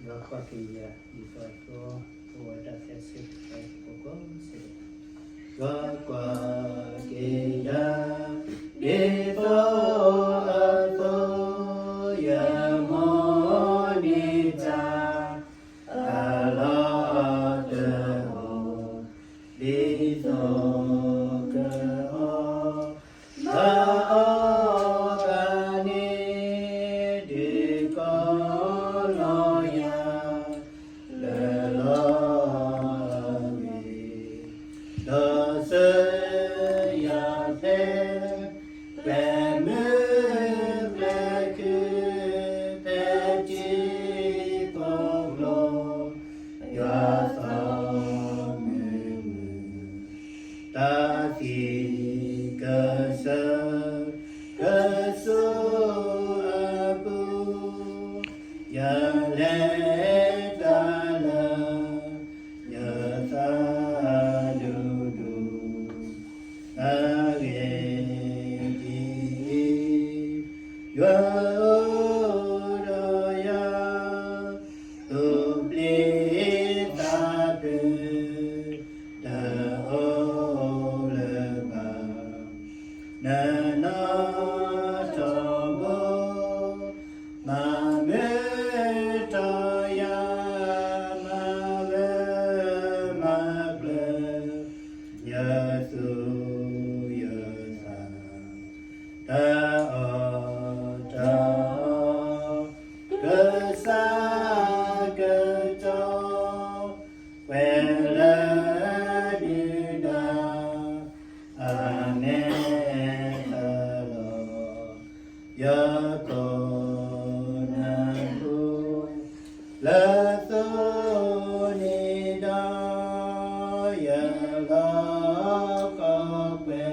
ယွၤကွၢ်က့ၤယၤဒ်သိးအသိး, အိၣ်ဝဲဒၣ်ဖဲဆ့ကၤကိးကိးစ့ၢ်ကီး, ယွၤကွၢ်က့ၤယၤ ဒ်သိးအသိး, ယမိၣ်န့ၢ်တၢ် အလီၢ်တအိၣ် ဒ်သိးကအီၣ်, ဘၣ်အီၣ်ဘၣ်န့ၣ် ဒုးကီလီၤယၤ လၢလီၤအဂ့ၤ, ဒီးစၢၤယၤဖဲ ကျဲမုၢ်ကျဲခု ဖဲထံဖိကျိ ယွၤသီမုၢ်မုၢ်, တၢ်သံကစၢၢ်ကဆိးအပူၤ, ယလဲၤတၢ်လၢ ယသးဒိၣ်ဒိၣ် အဂ့ၢ်ဒ်အံၤ, ယွၤအိၣ်ဒီးယၤ, သူၣ်ပျံၤသးဖုး တအိၣ်လၢၤဘၣ်, နနီၣ်ထီၣ်ဘိ မၤမုာ်ထီၣ်ယၤ, မၤဝဲမၤကျၢၤ ယသူၣ်ယသး, တၢ်အီၣ်တၢ်အီ ကစၢ်ကတီၤ ပှဲၤလၢဒုၣ်ဒါ အမဲာ်အလီၢ်, ယကိးနၤအဃိ လၢသိးန့ၣ်ဒီး ယလီၤကီကွဲ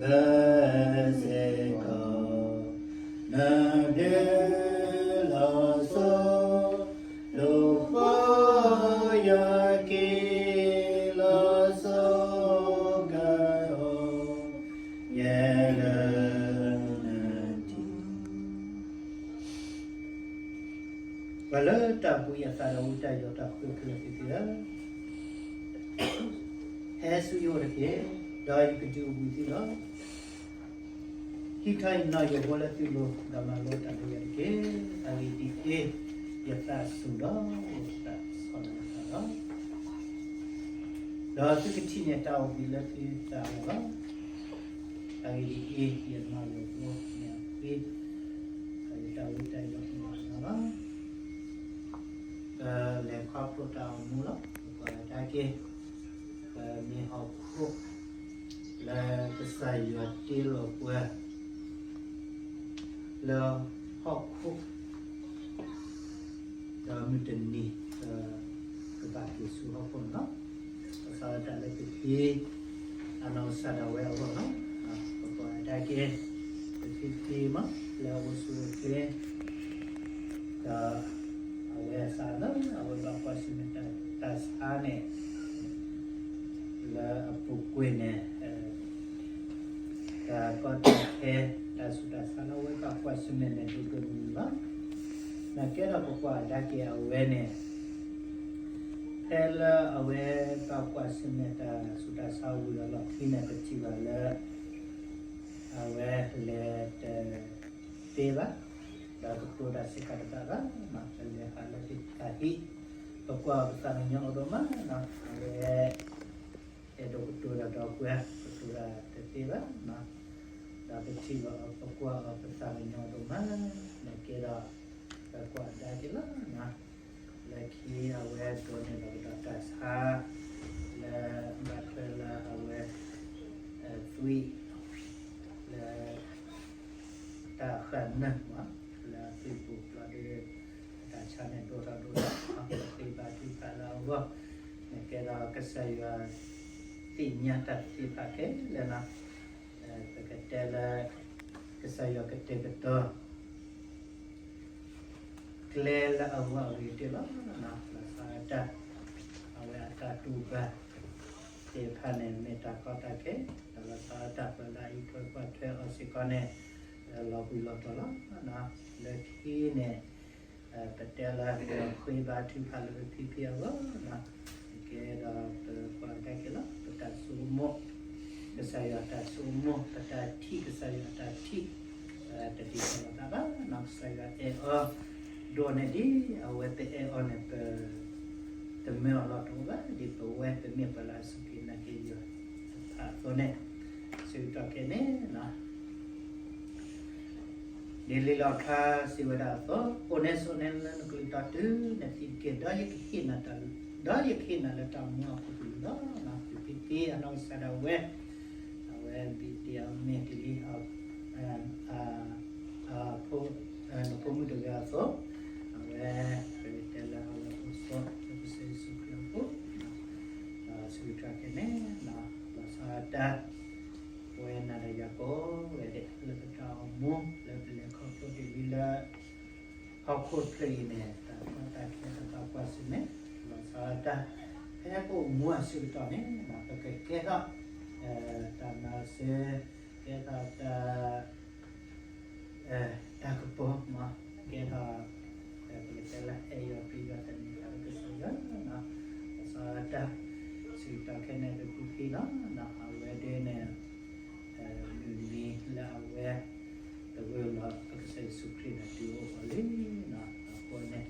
ဘၣ်စ့ၢ်ကီး နဘျုးလီၤစိၤ လူၤပိာ်ယၤက့ၤ လီၤစိၤကအိၣ် ယဲလၢနထံ ပှၤလၢတၢ်ဘူၣ်ယသးဒီးဝံတၢ်ယိးတၢ်ဃုခဲလၢာ်သ့ၣ်ဧၢ, ဟဲဆူယအိၣ်တက့ၢ်, ဒီးယကဒုးအိၣ်ဘှံးသုလီၤ. ဟံးထီၣ်ယနီၣ်ယိးဘိလၢသုလိၤ, ဒီးမၤလိတၢ်လၢယၤတက့ၢ်. အဂ့ၢ်ဒ်အံၤ, ယသးဆူၣ်ဒီးသးဆီၣ်လီၤသးလီၤ. ဒီးသုကထံၣ်န့ၢ်တၢ်အိၣ်ဘှံးလၢသုသးလီၤ. အဂ့ၢ်ဒ်အံၤ, ယနီၣ်ယိးဘိမ့ၢ်အဃ့, ဒီးယတၢ်ဝံတၢ်ယိးမ့ၢ်အဃ့လီၤ. ပလဲၤခီဖျိတၢ်အိၣ်မူလီၤ. ပကွၢ်ကဒါက့ၤ, ပမ့ၢ်ဟီၣ်ခိၣ် လၢကစၢ်ယွၤတ့လီၤပှၤ လၢဟီၣ်ခိၣ်, ဒီးမုၢ်တနံၤ ကဘၣ်က့ၤဆူဟီၣ်ခိၣ်န့ၣ်လီၤ. ဘၣ်ဆၣ်တၢ်လၢပဖံ အနီၢ်ကစၢ်ဒၣ်ဝဲအဂီၢ်လီၤ. ပကွၢ်ကဒါက့ၤ ပဖံဖံမး လၢအအိၣ်ဆူၣ်အိၣ်ချ့ ဒီးအဝဲအသးလၢ အဝဲဘၣ်ကွၢ်ဆၢၣ်မဲာ်တၢ်ဆါန့ၣ် လၢအပူၤကွံာ်န့ၣ် တၢ်ကီတၢ်ခဲ တၢ်ဆူးတၢ်ဆါလၢအဝဲဘၣ်ကွၢ်ဆၢၣ်မဲာ်န့ၣ် ဒိၣ်ဒိၣ်မုၢ်မုၢ်လီၤ. နာ်က့ဒီးပကွၢ်ကဒါက့ၤအဝဲန့ၣ် ဖဲလၢအဝဲဘၣ်ကွၢ်ဆၢၣ်မဲာ်တၢ်ဆူးတၢ်ဆါဝံၤဒီးလီၢ်ခံန့ၣ် ပထံၣ်ဘၣ်လၢ အဝဲလဲၤတသ့ဘၣ်, ဒီးကတိၤတၢ်စ့ၢ်ကီးတဘၣ်ဘၣ်, ပလဲၤဟးလၢတၢ်ဟံၣ်, ပကွၢ်ပသးကညီၤအီၤဒိၣ်မး, အဝဲ အဲၣ်ဒိးကတိၤတၢ်ဒီးပှၤ ကတိၤတၢ်တသ့ဘၣ်, ဒီးပထံၣ်ဘၣ်အီၤ ပကွၢ်အီၤ ပသးကညီၤဒိၣ်မး, နာ်က့ဒီး ပကွၢ်ကဒါက့ၤလီၤ. လၢခံအဝဲဒိးန့ၢ်ဘၣ်ကဒီးတၢ်ဆါ လၢဘၣ်ထွဲလၢအဝဲ သွံၣ် လၢ တၢ်ဃၣ်နၢၣ်မး လၢအသွံၣ်ပူၤဘျီဒီး အတၢ်ဆါန့ၣ်ဒိၣ်ထီၣ်ဒိၣ်ထီၣ် ပဃ့ဘါထုကဖၣ်လၢအဂီၢ်, နာ်က့ဒီးကစၢ်ယွၤ သ့ၣ်ညါတၢ်သ့ၣ်တဖၣ်ခဲလၢာ်လီၤ. ပကတဲလၢ ကစၢ်ယွၤကတဲာ်ကတီၤ ကျဲလၢအဂီၢ်အဂ့ၤတ့ၢ်လီၤ. လီၤဆီဒၣ်တၢ် အဝဲအတၢ်တူၢ်ဘၣ်သ့ၣ်တဖၣ်န့ၣ် မ့ၢ်တၢ်ကီတၢ်ခဲ, ဒီးလီၤဆီဒၣ်တၢ်ပှၤလၢအအံးထွဲကွၢ်ထွဲအီၤစ့ၢ်ကီးန့ၣ် လီၤဘှံးလီၤတီၤလီၤ. လၢခံန့ၣ် ပ ကဲလၢပဃ့ဘါထုကဖၣ်လၢပဖံဖံအဂီၢ်လီၤ. ကဲဒီးပကွၢ်ကဒါက့ၤလီၤ ပတၢ်ဆိကမိၣ် ကစၢ်ယွၤတၢ်ဆိကမိၣ်, ပတၢ်ထံၣ်ကစၢ်ယွၤတၢ်ထံၣ်, တဒ်သိးလိာ်သးဘၣ်နီၤ. ကစၢ်ယွၤအဲၣ်အီၤဒိၣ်န့ၢ်ဒံး အဝဲပအဲၣ်အီၤန့ၣ် ပ တမၢအီၤလီၤတအိၣ်ဘၣ်, ဒ်ပဝဲပမ့ၢ်ပှၤလၢအစူၢ်က့ၤနာ်က့ၤယွၤတဖၣ်အသိးန့ၣ်, ဆၢကတီၢ်ခဲအံၤန့ၣ် ဒ်လံာ်လီၣ်ဖျါစံးဝဲဒၣ်အသိး, အိၣ်နဲဆိးနဲလၢနကလုၢ်တီတုၤနသံတက့ၢ်, ဒီးယကဟ့ၣ်နၤတၢ်, ဒီးယကဟ့ၣ်နၤလၢတၢ်မူအခိၣ်ကလုၢ်လီၤ. ပဖံဖံအနီၢ်ကစၢ်ဒၣ်ဝဲ အဝဲဘံၣ်တ့ၢ်အီၤမ့ၢ်တ့ၢ်လံ အ အ နဖိမုၣ်တဂၤအသိး, အဝဲ ပကတဲလၢအဝဲအိၣ်ဆိးလၢကစၢ်ယ့ၣ်ၡူးခရံာ်အပူၤ, ဒီးဆၢကတီၢ်ခဲအံၤန့ၣ် လီၤဆီဒၣ်တၢ် ပဝဲနၤဒီးယၤကိးဂၤဒဲး လၢပတၢ်အိၣ်မူ လၢပလဲၤခီဖျိတ့ၢ်လံလၢ ဟီၣ်ခိၣ်ဖျၢၣ်အံၤန့ၣ် တၢ်ကီတၢ်ခဲတၢ်ဘၣ်ကွၢ်ဆၢၣ်မဲာ် လီၤဆီဒၣ်တၢ် ဖဲပအိၣ်မူအဆၢကတီၢ်န့ၣ် ပကကဲထီၣ် တၢ်မၤစၢၤ ကဲထီၣ်တၢ် တၢ်ကပီၤမး ကဲထီၣ် ပကတဲလၢအဲၣ်ယွၤပျံၤယွၤသန့ၤယွၤလၢကစၢ်ယွၤ လီၤဆီဒၣ်တၢ် ဆၢကတီၢ်ခဲအံၤန့ၣ် ပဖံဖံလီၤ အဝဲဒၣ်န့ၣ် မုၢ်နံၤလၢအဝဲ တဂၢၢ်လီၤ ပကစၢ်ယ့ၣ်ၡူးခရံာ်န့ၣ် တုၤအိၣ်အီၤလံ အဃိန့ၣ်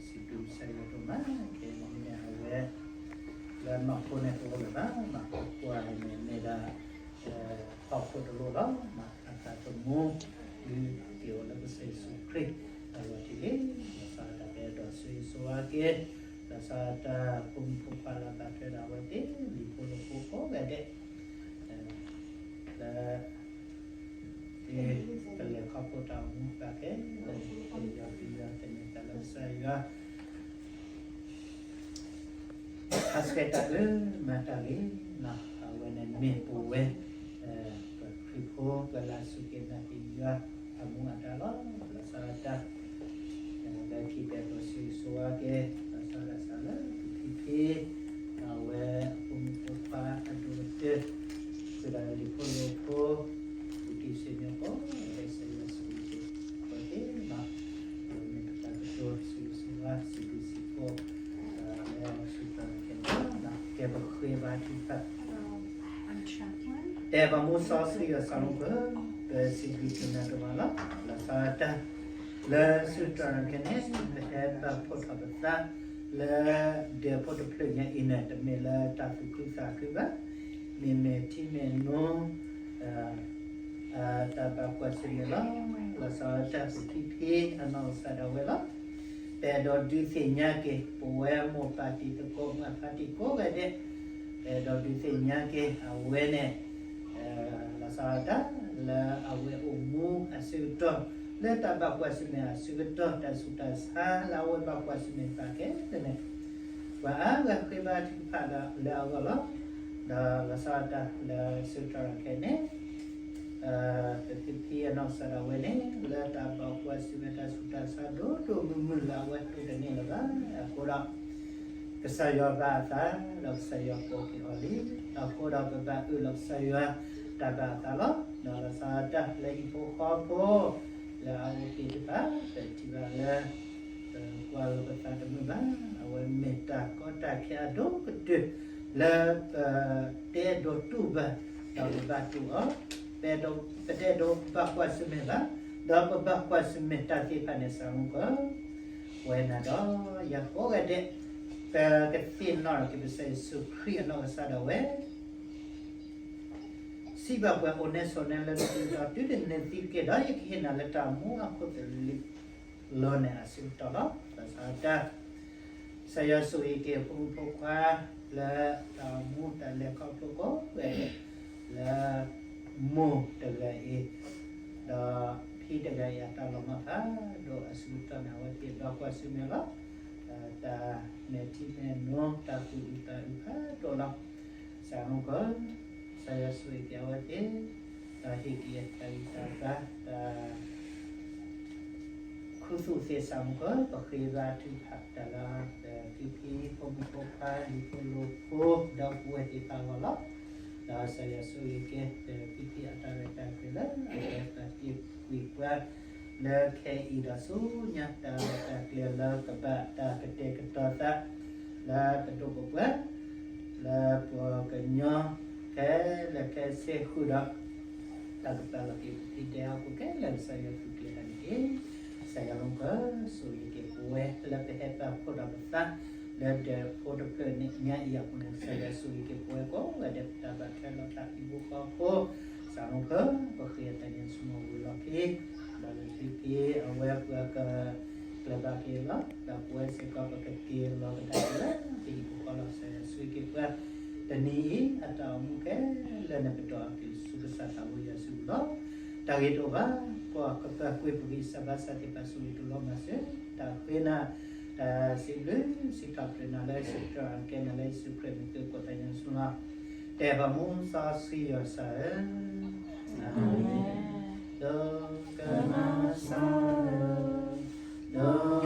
စံးဘျုးကစၢ်ယွၤဒိၣ်မး ခဲအံၤန့ၣ် အဝဲ လၢနီၢ်ခိန့ၣ်တအိၣ်လၢၤဘၣ် ပကွၢ်န့ၣ်မ့ၢ်ဒၣ် ဟီၣ်ခိၣ်တလိၣ်လီၤ အသးသမူ ဒုးက့ၤအိၣ်လၢကစၢ်ယ့ၣ်ၡူးခရံာ် အဂီၢ်ထံးလံ လီၤဆီဒၣ်တၢ်ပအဲၣ်ဒိးဆိၣ်ဂ့ၤဆိၣ်ဝါက့ၤ လီၤဆီဒၣ်တၢ်ဖိမုၣ်ဖိခွါလၢအဘၣ်ထွဲဒီးအဝဲသ့ၣ် လံၤဖိလိၤဖိကိးဂၤဒဲး လၢ ပလဲၤခီဖျိတၢ်အိၣ်မူဘၣ်ခဲလၢာ်န့ၣ် ပယီၤပယီၤသန့ၤသးလၢကစၢ်ယွၤ အဆၢကတီၢ်လၢမၤတၢ်ဂ့ၤ အဝဲန့ၣ်မ့ၢ်ပဝဲ ပခရံာ်ဖိ ပှၤလၢအစူၢ်က့ၤနာ်က့ၤယွၤအမူအဒါလီၤ လီၤဆီဒၣ်တၢ် လၢခံပအဲၣ်ဒိးဆိၣ်ဂ့ၤဆိၣ်ဝါက့ၤ လီၤဆီဒၣ်တၢ်လၢပဖံဖံ အဝဲအဖိမုၣ်ဖိခွါအဒိၣ်ကတၢၢ် ဃုာ်ဒီးလံၤဖိလိၤဖိ ပူၤတံၤစ့ၣ်မ့ၢ်ကီး လၢကစၢ်ယွၤဆိၣ်ဂ့ၤက့ၤ အဝဲသ့ၣ်လီၤ အဝဲမ့ၢ်ပတၢ်ကတိၤဆိၣ်ဂ့ၤဆိၣ်ဝါ စံးဘျုးစံးဖှိၣ် လၢအဆိကတၢၢ်ခဲအံၤ ကဲပဃ့ဘါထုကဖၣ် တဲပှၤမူစီဆှံယွၤစီၤမူခိၣ် ပစံးဘျုးက့ၤနၤဒိၣ်မးလီၤ လီၤဆီဒၣ်တၢ် လၢဆၢကတီၢ်ခဲအံၤန့ၣ် ပဟဲဘၣ်ဖှိၣ်ထီၣ်ပသး လၢဒဲဖိတဖျၢၣ်ညါအံၤန့ၣ် တမ့ၢ်လၢတၢ်သူၣ်ခုသးခုဘၣ် မ့မ့ၢ်ထံမဲာ်နိ တၢ်ဘၣ်ကွၢ်ဆၢၣ်မဲာ်လီၤ. လီၤဆီဒၣ်တၢ်ပဖံဖံအနီၢ်ကစၢ်ဒၣ်ဝဲလီၤ. ပအဲၣ်ဒိးဒုးသ့ၣ်ညါက့ၤ ပဝဲမိၢ်ပၢ်တံၤသကိးမုၣ်အဖါတံၤကိးဂၤဒဲး, ပအဲၣ်ဒိးဒုးသ့ၣ်ညါက့ၤအဝဲန့ၣ် လီၤဆီဒၣ်တၢ်လၢအဝဲအိၣ်မူအဆၢကတီၢ် လၢတၢ်ဘၣ်ကွၢ်ဆၢၣ်မဲာ်အဆၢကတီၢ် တၢ်ဆူးတၢ်ဆါလၢအဝဲဘၣ်ကွၢ်ဆၢၣ်မဲာ်တဖၣ်ခဲလၢာ်န့ၣ် ပှၤအါဂၤဃ့ဘါထုကဖၣ်လၢအဂီၢ်လီၤ. ဒီးလီၤဆီဒၣ်တၢ်လၢဆၢကတီၢ်ခဲအံၤန့ၣ် ပဖံဖံအနီၢ်ကစၢ်ဒၣ်ဝဲန့ၣ် လၢတၢ်ဘၣ်ကွၢ်ဆၢၣ်မဲာ်တၢ်ဆူးတၢ်ဆါဒိၣ်ဒိၣ်မုၢ်မုၢ်လၢအဝဲတူၢ်တန့ၢ်လၢၤဘၣ်အဃိဒီး ကစၢ်ယွၤဘၣ်အသး ဒီးကစၢ်ယွၤကိးက့ၤအီၤလံ. အဃိဒီးပဘၣ်အၢၣ်လီၤကစၢ်ယွၤတၢ်ဘၣ်အသးလီၤ. ဒီးလီၤဆီဒၣ်တၢ်လၢဟံၣ်ဖိဃီဖိ လၢအအိၣ်သ့ၣ်တဖၣ် ပထံၣ်ဘၣ်လၢ ပကွၢ်လိာ်ပသးတမုာ်ဘၣ်. အဝဲမ့ၢ်တၢ်ကီတၢ်ခဲအဒိၣ်ကတၢၢ် လၢပတအဲၣ်ဒိးတူၢ်ဘၣ် ဒီးပဘၣ်တူၢ်အီၤ, ပတအဲၣ်ဒိးဘၣ်ကွၢ်ဆၢၣ်မဲာ်ဘၣ် ဒီးပဘၣ်ကွၢ်ဆၢၣ်မဲာ်တၢ်သ့ၣ်တဖၣ်န့ၣ် စၢ်မူကီၢ် ပဝဲနၤဒီးယၤကိးဂၤဒဲး ပကသ့ၣ်နီၣ်ထီၣ်က့ၤပကစၢ်ယ့ၣ်ၡူးခရံာ်အနီၢ်ကစၢ်ဒၣ်ဝဲ စံးဘၣ်ပှၤအိၣ်နဲဆိးနဲလၢနကလုၢ်တီတုၤနသံတက့ၢ် ဒီးယကဟ့ၣ်နၤလၢတၢ်မူအခိၣ်သလုးလီၤန့ၣ်အဆၢကတီၢ်လီၤ. ဘၣ်ဆၣ်တၢ် ကစၢ်ယွၤဆိၣ်ဂ့ၤက့ၤဖိမုၣ်ဖိခွါ လၢတၢ်အိၣ်မူတၢ်လဲၤခီဖျိကိးဂၤဒဲး လၢမိၢ်တဂၤအံၤ ဒီးဖံတဂၤအံၤအတၢ်လီၤမၢ်ဖးဒိၣ်အဆၢကတီၢ်န့ၣ် အဝဲသ့ၣ်ဘၣ်ကွၢ်ဆၢၣ်မဲာ်လီၤ. တၢ်မဲာ်ထံမဲာ်နိ တၢ်သူၣ်အုးသးအုးဖးဒိၣ်လီၤ. စၢ်မူကီၢ် ကစၢ်ယွၤဆိၣ်ဂ့ၤက့ၤအဝဲသ့ၣ် ဒီးဟ့ၣ်က့ၤတၢ်ဂံၢ်တၢ်ဘါ တၢ် ခူသူၣ်သ့ၣ်စၢ်မူကီၢ် ပဃ့ဘါထုကဖၣ်တၢ်လၢ ပဖံဖံဖိမုၣ်ဖိခွါလံၤဖိလိၤဖိ ဒီပုၢ်ဝဲၢ်သ့ၣ်တဖၣ်အဂီၢ်လီၤ. ဒီးကစၢ်ယွၤဆိၣ်ဂ့ၤက့ၤ ပဖံဖံအတၢ်ရဲၣ်တၢ်ကျဲၤလၢ အဝဲသးက့ၤကွံာ်ပှၤ လၢခဲအံၤဒီးဆူညါတၢ်ရဲၣ်တၢ်ကျဲၤ လၢကဘၣ်တၢ်ကတဲာ်ကတီၤသး လၢကဒိၣ်ကပှၢ် လၢပှၤကညီ ခဲလၢာ်ခဲဆ့ဃုာ်ဒီး တၢ်ကပာ်လီၤက့ၤပဖံဒဲးဟီၣ်ခိၣ်ခဲလၢာ် ကစၢ်ယွၤသူၣ်က့ၤတၢ်န့ၣ်တက့ၢ်. ကစၢ်ယွၤလီၤကဆိၣ်ဂ့ၤက့ၤပဝဲ လၢပဟဲပာ်ဖှိၣ်ဒီးပသး လၢဒၢးဖိတဖျၢၣ်န့ၣ်ညါအံၤအပူၤန့ၣ် ကစၢ်ယွၤဆိၣ်ဂ့ၤက့ၤပဝဲကိးဂၤဒဲး ပတၢ်ဘၣ်ထွဲလိာ်သးဟံၣ်ဖိဃီဖိ ကစၢ်လီၤက ပဃ့အသးညါဆူမီၤဝံၤလီၢ်ခံ ဒီးလၢခံက့ၤ အဝဲပှၤက ကျဲၤဘၣ်က့ၤလီၤ ဒီးပဝဲစ့ၢ်ကီးပကက့ၤလီၤကဒါက့ၤလၢ ပဟံၣ်ဖိဃီလီၤ. ကစၢ်ယွၤဆိၣ်ဂ့ၤက့ၤပှၤ တနံၤအံၤ အတၢ်အိၣ်မူခဲလၢာ်န့ၣ် ပဒိၣ်အက့ၤဆူကစၢ်သးဘိယွၤစုပူၤလီၤ. တၢ်ဂ့ၤတအိၣ်ဘၣ် ပှၤကပၢ်ကွံာ်ပဂံၢ်စၢ်ဘါစၢ်သ့ၣ်တဖၣ် ဆိၣ်ဂ့ၤတလီၤမၤစၢၤ တၢ်ဃ့နၤ တၢ်စံးဘျုးစံးထီၣ်ပတြၢၤနၤလၢ စံးပတြၢၤအကဲနၤလၢ ယ့ၣ်ၡူးခရံာ်မံၤဃ့ကိးသးညါဆူလီၤ. တဲပှၤမူစီဆှံယွၤကစၢ်ဧၢ, အၤမ့ၣ်, ဒီးကမၤစၢၤ, ဒီး